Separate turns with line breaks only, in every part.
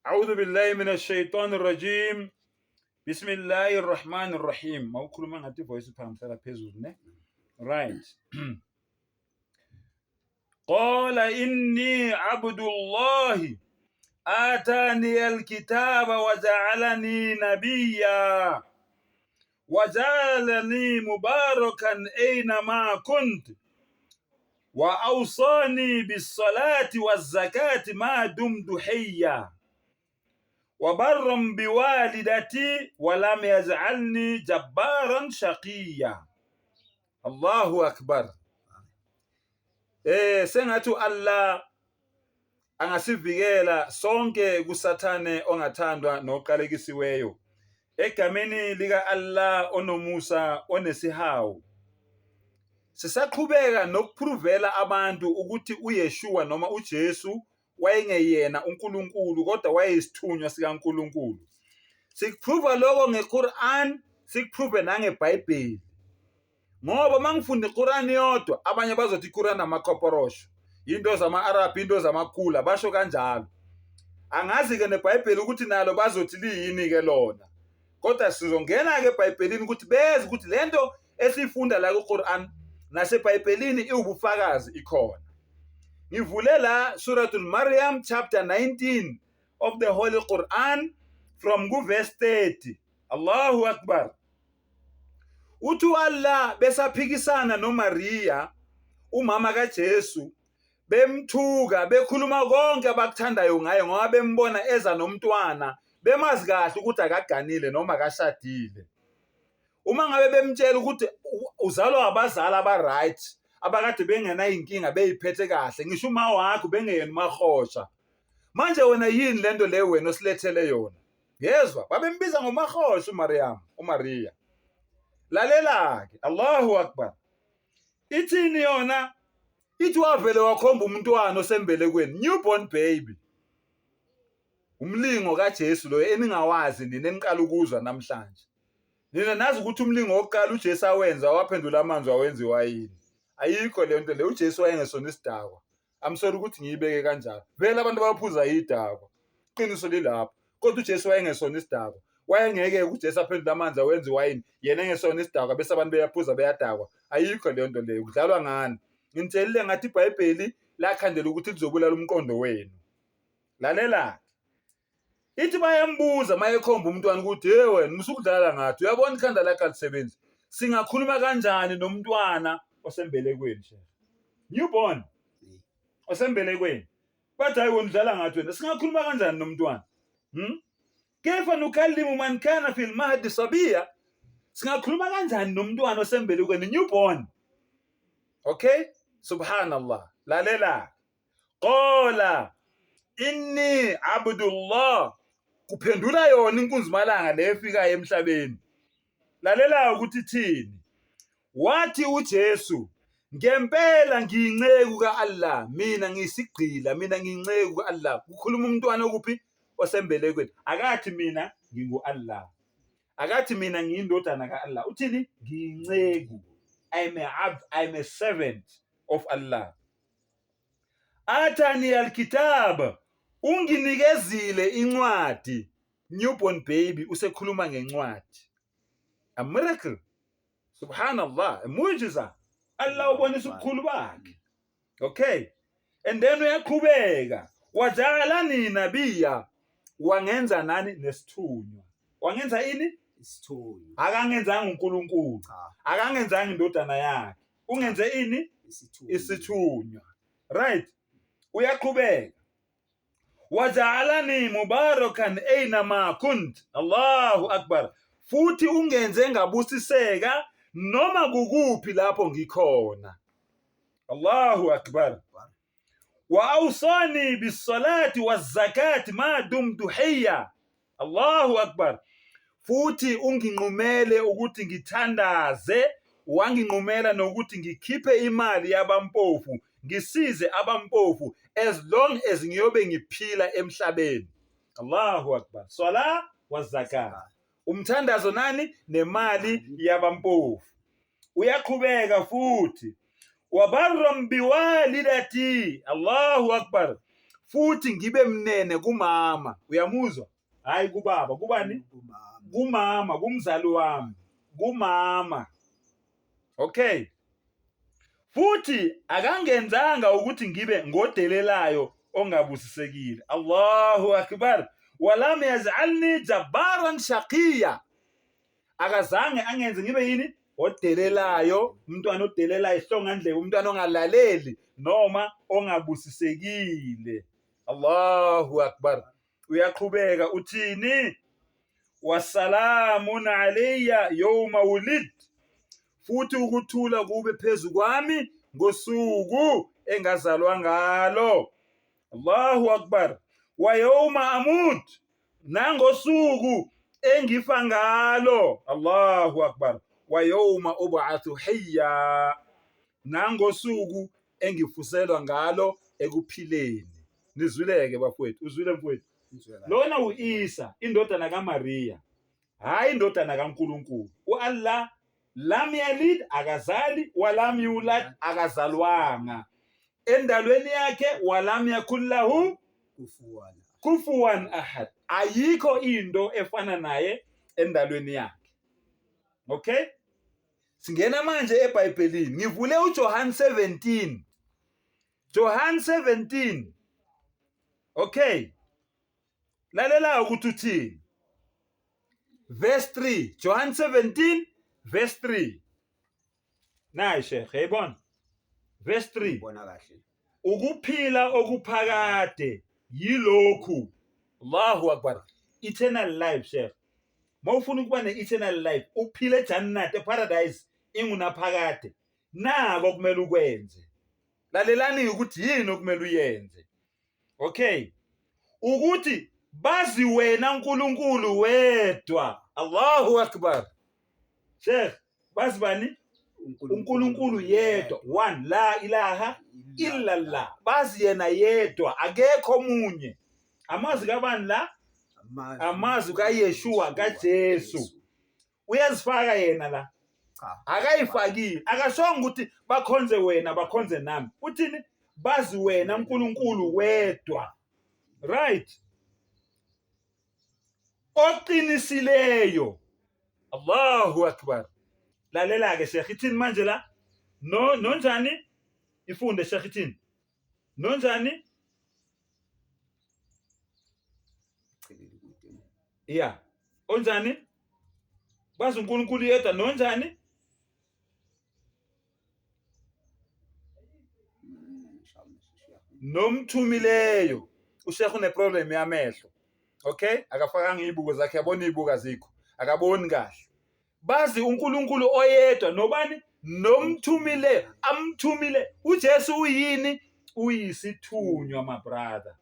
A'udhu billahi minash shaitani rajim. Bismillahir Rahmanir Rahim. Mawukhuluma ngathi voice iphakamisela phezulu ne? Right. Qala inni abdullahi atani alkitaba wa ja'alani nabiyya wa ja'alani mubarakan aina ma kunt wa awsani bis-salati waz-zakati ma dumtu hayya wa barran biwalidati wa lam yaj'alni jabbaran shaqiyya. Allahu akbar. Sengathi uAllah angasivikela sonke kusathane ongathandwa noqalekisiweyo. Egameni lika Allah onomusa onesihawu. Sisaqhubeka nokupruvela abantu ukuthi uYeshua noma uJesu wayengeyena uNkulunkulu kodwa wayeyisithunywa sikaNkulunkulu. Sikuphruva lokho ngeQuran, sikuphruve nangeBhayibheli. Ngoba uma ngifunda iQuran yodwa, abanye bazothi iQuran amakoporosho, into zama-Arab, into zamakhula, basho kanjalo. Angazi-ke neBhayibheli ukuthi nalo bazothi liyini-ke lona. Kodwa sizongena-ke eBhayibhelini ukuthi beze ukuthi le nto esiyifunda la ku-Quran naseBhayibhelini iwubufakazi ikhona. Ngivule la Suratul Maryam chapter 19 of the Holy Quran from ku-verse 30. Allahu Akbar. Uthi u-Allah besaphikisana noMariya umama kaJesu bemthuka bekhuluma konke abakuthandayo ngaye ngoba bembona eza nomntwana bemazi kahle ukuthi akaganile noma akashadile. Uma ngabe bemtshela ukuthi uzalwa abazali aba-right abakade bengenayinkinga beyiphethe kahle ngisho uma wakho bengeyena umahosha manje wena yini lento le wena osilethele yona yezwa babembiza ngomahosha uMariam uMaria lalela-ke Allahu Akbar ithini yona ithi wavele wakhomba umntwana osembelekweni newborn baby umlingo kaJesu lo eningawazi nina eniqala ukuzwa namhlanje nina nazi ukuthi umlingo wokuqala uJesu awenza waphendula amanzi wawenza iwayini ayikho le nto le uJesu wayengesona isidakwa I'm sorry ukuthi ngiyibeke kanjalo vele abantu abaphuza idakwa iqiniso lilapho kodwa uJesu wayengesona isidakwa wayengeke uJesu aphendule amanzi awenza iwayini yena engesona isidakwa bese abantu beyaphuza beyadakwa ayikho leyo nto leyo kudlalwa ngani nginitshelile ngathi iBhayibheli lakhandela ukuthi lizobulala umqondo wenu lalela ithi bayambuza mayekhomba umntwana ukuthi hey wena musukudlala ngathi uyabona ikhanda lakhe alisebenzi singakhuluma kanjani nomntwana osembelekweni shehe newborn osembelekweni bathi hayi wena udlala ngathi wena singakhuluma kanjani nomntwana Kaifa nukallimu man kana fil mahdi sabiya singakhuluma kanjani nomntwana osembelekweni newborn okay subhanallah lalela Qala inni abdullah kuphendula yona inkunzimalanga le efikayo emhlabeni lalela ukuthi ithini wathi uJesu ngempela ngiyinceku kaAllah mina ngiyisigqila mina ngiyinceku kaAllah kukhuluma umntwana okuphi osembelekweni akathi mina ngingu-Allah akathi mina ngiyindodana ka-Allah uthini ngiyinceku I'm a abd I'm a servant of Allah Atani alkitab unginikezile incwadi newborn baby usekhuluma ngencwadi a miracle subhanallah a mujiza Allah ubonisa ubukhulu bakhe okay and then uyaqhubeka wajalani nabiya wangenza nani nesithunywa wangenza ini
isithunywa
akangenzanga uNkulunkulu akangenzanga indodana yakhe ungenze ini isithunywa right uyaqhubeka wajaalani mubarakan aina ma kunt Allahu akbar futhi ungenze ngabusiseka noma kukuphi lapho ngikhona Allahu akbar wa awsani bisalati wazakati ma dumtu hayya Allahu Akbar futhi unginqumele ukuthi ngithandaze wanginqumela nokuthi ngikhiphe imali yabampofu ngisize abampofu as long as ngiyobe ngiphila emhlabeni Allahu Akbar swala wa zakat umthandazo nani nemali yabampofu uyaqhubeka futhi wabarram biwalidati Allahu Akbar. Futhi ngibe mnene kumama. Uyamuzwa? Hayi kubaba, kubani? Kumama, kumzali wami. Kumama. Okay. Futhi akangenzanga ukuthi ngibe ngodelelayo ongabusisekile. Allahu akbar. Walam yaj'alni jabbaran shaqiya. Akazange angenze ngibe yini? Odelelayo, umntwana odelelayo, ihlongandlebe, umntwana ongalaleli noma ongabusisekile. Allahu akbar. Uyaqhubeka uthini? Wasalamun alayya yawma wulid, futhi ukuthula kube phezu kwami ngosuku engazalwa ngalo. Allahu akbar. Wa yawma amut, nangosuku engifa ngalo. Allahu akbar. Wa yawma ub'athu hayya, nangosuku engifuselwa ngalo ekuphileni. Nizwileke bafowethu, uzwile mfowethu? Lona uIsa indodana kaMaria, hayi indodana kaNkulunkulu. UAllah lam yalid, akazali, walam yulad, akazalwanga endalweni yakhe, walam yakul lahu kufuwan ahad, ayikho into efana naye endalweni yakhe. Okay, singena manje eBhayibhelini. Ngivule uJohn 17, Johann 17. Okay, lalela ukuthi uthini. Verse 3, Johann 17 verse 3. Nayi Sheikh, yayibona verse 3.
Bona kahle.
Ukuphila okuphakade yilokhu. Allahu akbar. Eternal life, Sheikh. Mawufuna ukuba ne-eternal life, uphile eJannat, eparadise ingunaphakade, nako okumele ukwenze. Lalelani ukuthi yini okumele uyenze. Okay, ukuthi bazi wena uNkulunkulu wedwa. Allahu akbar. Sheikh, bazi bani? UNkulunkulu yedwa. One, la ilaha illa Allah. Bazi yena yedwa, akekho omunye. Amazwi kabani la? Amazwi kaYeshua, kaJesu. Uyazifaka yena la?
Cha.
Akayifakile. Akashongo ukuthi bakhonze wena, bakhonze nami. Uthini? Bazi wena uNkulunkulu wedwa. Right. Oqinisileyo. Allahu akbar. Lalela ke Sheikh, ithini manje la? No, nonjani? Ifunde Sheikh, ithini? Nonjani? Yeah. Onjani? Bazi uNkulunkulu yedwa nonjani? Nomthumileyo. USheikh une problem yamehlo. Okay? Akafakanga izibuko zakhe, yabona izibuko azikho. Akaboni kahle. Bazi uNkulunkulu oyedwa nobani? Nomthumileyo, amthumile. UJesu uyini? Uyisithunywa, my brother.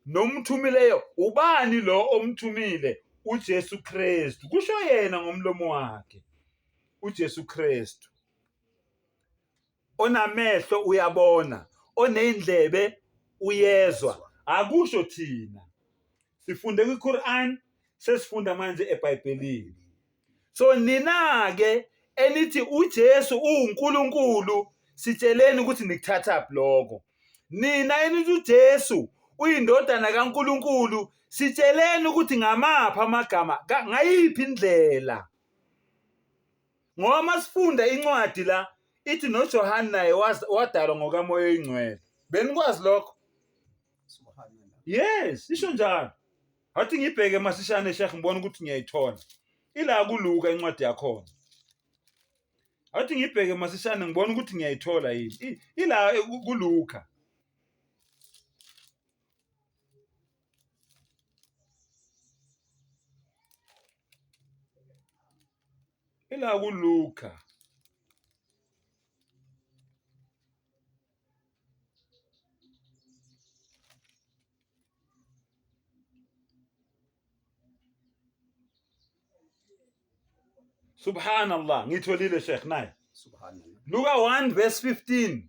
Nomthumileyo, ubani lo omthumile? UJesu Kristu. Kusho yena ngomlomo wakhe. UJesu Kristu. Onamehlo uyabona, oneyindlebe uyezwa. Akusho thina. Sifunde kwiQuran, sesifunda manje eBhayibhelini. So nina ke enithi uJesu uwuNkulunkulu, sitsheleni ukuthi nikuthathaphi lokho. Nina enithi uJesu uyindodana kaNkulunkulu, sitsheleni ukuthi ngamaphi amagama, ngayiphi indlela. Ngoba masifunda incwadi la ithi noJohane naye wadalwa ngokaMoya oyiNgcwele. Benikwazi lokho? Yes, isho njalo. Athi ngibheke masishane Sheikh, ngibona ukuthi ngiyayithola. Ila kuLuka incwadi yakhona. Athi ngibheke masishane ngibona ukuthi ngiyayithola yini. Ila kuLuka. Ila kuLuka. Subhanallah, ngitholile Sheikh naye.
Subhanallah.
Luka 1 verse 15.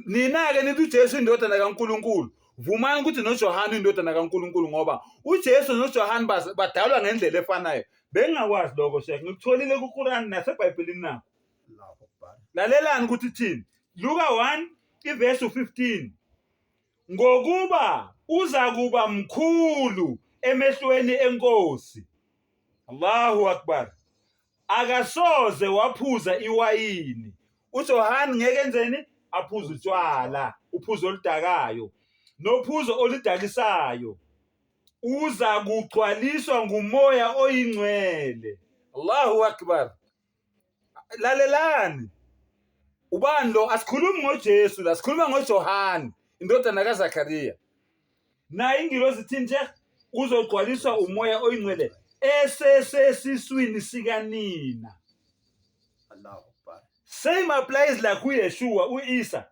Nina ke nithi uJesu indodana kaNkuluNkulu. Vumani ukuthi noJohane indodana kaNkuluNkulu ngoba uJesu noJohane badalwa ngendlela efanayo. Bengingakwazi lokho Sheikh, ngikutholile kuQuran naseBhayibhelini nakho.
Allahu Akbar.
Lalelani ukuthi ithini. Luka 1 ivesi 15. Ngokuba uza kuba mkhulu emehlweni enkosi. Allahu Akbar. Akasoze waphuza iwayini. UJohane ngeke enzeni? Aphuze utshwala, uphuzo oludakayo nophuzo oludakisayo. Uza kugcwaliswa ngumoya oyingcwele. Allahu Akbar. Lalelani. Ubani lo? Asikhulumi ngoJesu la, sikhuluma ngoJohane, indodana kaZakariya. Naye ingilozi ithini nje? Uzogcwaliswa umoya oyingcwele esesesiswini sikanina.
Allahu Akbar.
Same applies la kuYeshua, uIsa.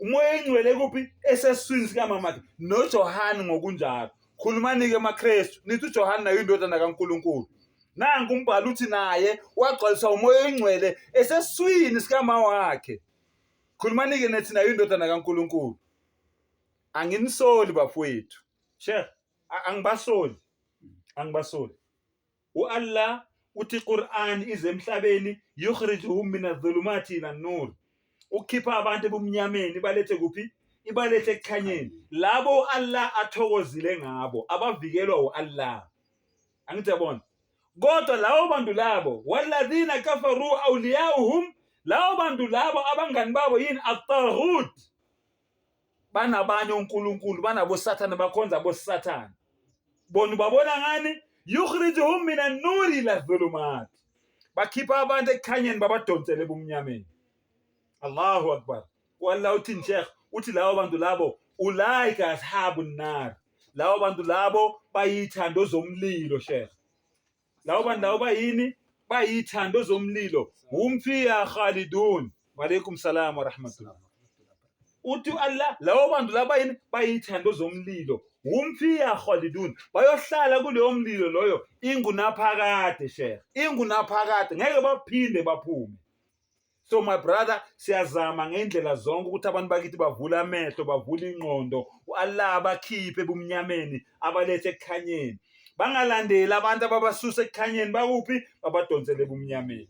Umoya oyingcwele kuphi? Esesiswini sikamamakhe noJohane ngokunjalo. Khulumani-ke maKristu, nithi uJohane naye indodana kaNkulunkulu. Nanku umbhalo uthi naye wagcwaliswa umoya oyingcwele esesiswini sikama wakhe. Khulumani-ke nethi naye indodana kaNkulunkulu. Anginisoli bafowethu. Sheikh, angibasoli. Angibasoli. U-Allah uthi Quran ize emhlabeni yukhrijuhum min adh-dhulumati ila an-nur. Ukukhipha abantu ebumnyameni ibalethe kuphi? Ibalethe ekukhanyeni. Labo u-Allah athokozile ngabo, abavikelwa u-Allah. Angithi yabona? Kodwa labo bantu labo walladhina kafaru awliyauhum, labo bantu labo abangani babo yini? At-taghut. Banabanye onkulunkulu, banabosathane, bakhonza abosathane. Bona ubabona ngani? Yukhrijuhum minan nuri ila dhulumat. Bakhipha abantu ekukhanyeni babadonsele ebumnyameni. Allahu Akbar. Wallah uthini Sheikh? Uthi labo bantu labo ulaika ashabun nar. Labo bantu labo bayithando zomlilo Sheikh. Labo bantu labo bayini? Bayithando zomlilo. Hum fiha khalidun. Wa alaykum salam wa rahmatullah. Uthi Allah labo bantu laba yini? Bayithando zomlilo. Hum fiha khalidun. Bayohlala kuleyo mlilo loyo ingunaphakade Sheikh. Ingunaphakade ngeke baphinde baphume. So my brother, siyazama ngendlela zonke ukuthi abantu bakithi bavule amehlo, bavule ingqondo, u-Allah abakhiphe ebumnyameni, abalethe ekukhanyeni. Bangalandeli abantu ababasusa ekukhanyeni, bakuphi? Babadonsele ebumnyameni.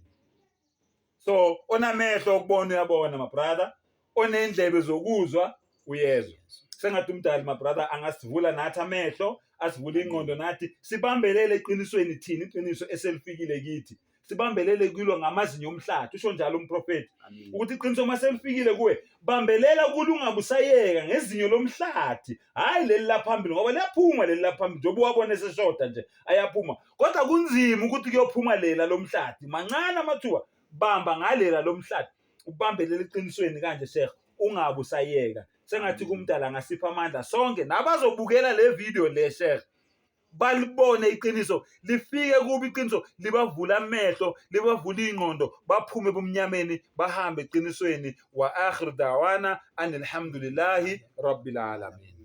So onamehlo okubona uyabona my brother, onendlebe zokuzwa uyezwa. Sengathi umdali my brother angasivula nathi amehlo, asivule ingqondo nathi sibambelele eqinisweni thina iqiniso eselifikile kithi. Sibambelele kulo ngamazinyo omhlathi, usho njalo umprofeti ukuthi iqiniso uma selifikile kuwe bambelela kulo ungabusayeka ngezinyo lomhlathi, hhayi leli laphambili ngoba liyaphuma leli laphambili njengoba uwabona eseshoda nje ayaphuma, kodwa kunzima ukuthi kuyophuma lela lomhlathi, mancane amathuba. Bamba ngalela lomhlathi, ubambelele eqinisweni kanje Sheikh, ungabe usayeka. Sengathi kumdala angasipha amandla sonke nabazobukela le video le Sheikh, balibone iqiniso, lifike kubo iqiniso, libavula amehlo, libavula ingqondo, baphume ebumnyameni bahambe eqinisweni. Wa akhiru da'wana anilhamdulillahi rabbil alamin.